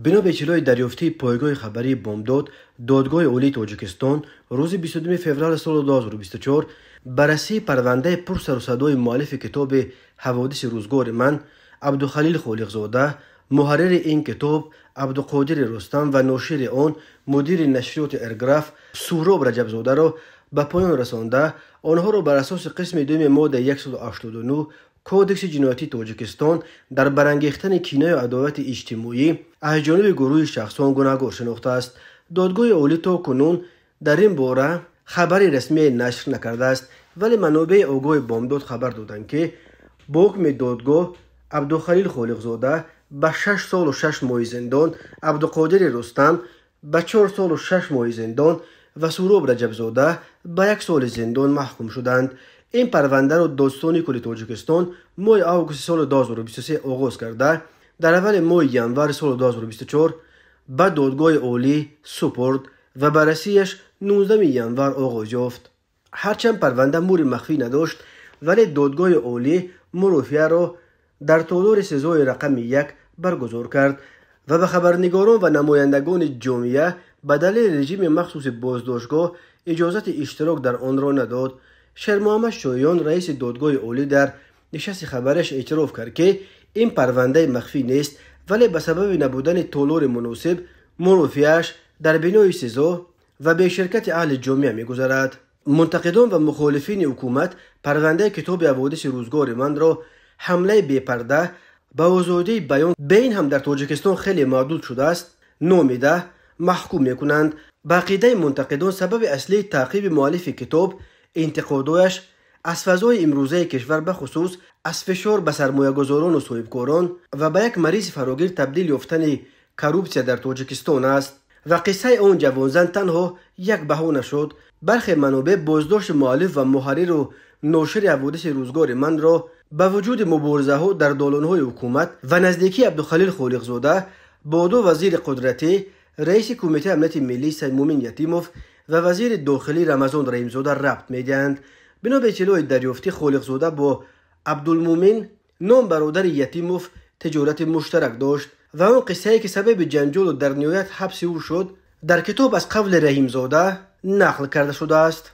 Бино ба иттилои дарёфтии пойгоҳи хабарии Бомдод, Додгоҳи Олии Тоҷикистон рӯзи 22 феврали соли 2024 баррасии парвандаи пурсарусадои муаллифи китоби «Ҳаводиси рӯзгори ман» Абдухалил Холиқзода, муҳаррири ин китоб Абдуқодири Рустам ва ношири он, мудири нашриёти Эрграф Суҳроб Раҷабзодаро ба поён расонда, онҳоро бар асоси қисми дуюми моддаи 189 Кодекси ҷиноятии Тоҷикистон дар барангехтани кинаю адовати иҷтимоӣ аз ҷониби гурӯҳи шахсон гунаҳгор шинохтааст. Додгоҳи Олӣ то кунун дар ин бора хабари расмие нашр накардааст, вале манобеи огоҳи Бомдод хабар доданд, ки бо ҳукми додгоҳ Абдухалил Холиқзода ба 6 солу 6 моҳи зиндон, Абдуқодири Рустам ба 4 солу 6 моҳи зиндон ва Суҳроб Раҷабзода ба як соли зиндон маҳкум шуданд. Ин парвандаро Додситони кулли Тоҷикистон моҳи августи соли 2023 оғоз карда, дар аввали моҳи январи соли 2024 ба Додгоҳи Олӣ супурд ва баррасиаш 19 январ оғоз ёфт. Ҳарчанд парванда муҳри махфӣ надошт, вале Додгоҳи Олӣ мурофиаро дар толори СИЗОи рақами 1 баргузор кард ва ба хабарнигорон ва намояндагони ҷомеа ба далели режими махсуси боздоштгоҳ иҷозати иштирок дар онро надод. Шермуҳаммад Шоҳиён, раиси Додгоҳи Олӣ, дар нишасти хабараш эътироф кард, ки ин парвандаи махфӣ нест, вале ба сабаби набудани толори муносиб мурофиааш дар бинои СИЗО ва беширкати аҳли ҷомеа мегузарад. Мунтақидон ва мухолифини ҳукумат парвандаи китоби «Ҳаводиси рӯзгори манро» ҳамлаи бепарда ба озодии баён, бе ин ҳам дар Тоҷикистон хеле маҳдуд шудааст, номида маҳкум мекунанд. Ба ақидаи мунтақидон, сабаби аслии таъқиби муаллифи китоб интиқодояш аз фазои имрӯзаи кишвар, бахусус аз фишор ба сармоягузорону соҳибкорон ва ба як маризи фарогир табдил ёфтани коррупсия дар Тоҷикистон аст ва қиссаи он ҷавонзан танҳо як баҳона шуд. Бархе манобеъ боздошти муаллиф ва муҳарриру ношири «Ҳаводиси рӯзгори манро» ба вуҷуди муборизаҳо дар долонҳои ҳукумат ва наздикии Абдухалил Холиқзода бо ду вазири қудратӣ, раиси Кумитаи амнияти миллӣ Саймумин Ятимов ва вазири дохилӣ Рамазон Раҳимзода рабт медиҳанд. Бино ба иттилои дарёфтӣ, Холиқзода бо Абдулмумин ном бародари Ятимов тиҷорати муштарак дошт ва он қиссае, ки сабаби ҷанҷолу дар ниҳоят ҳабси ӯ шуд, дар китоб аз қавли Раҳимзода нақл карда шудааст.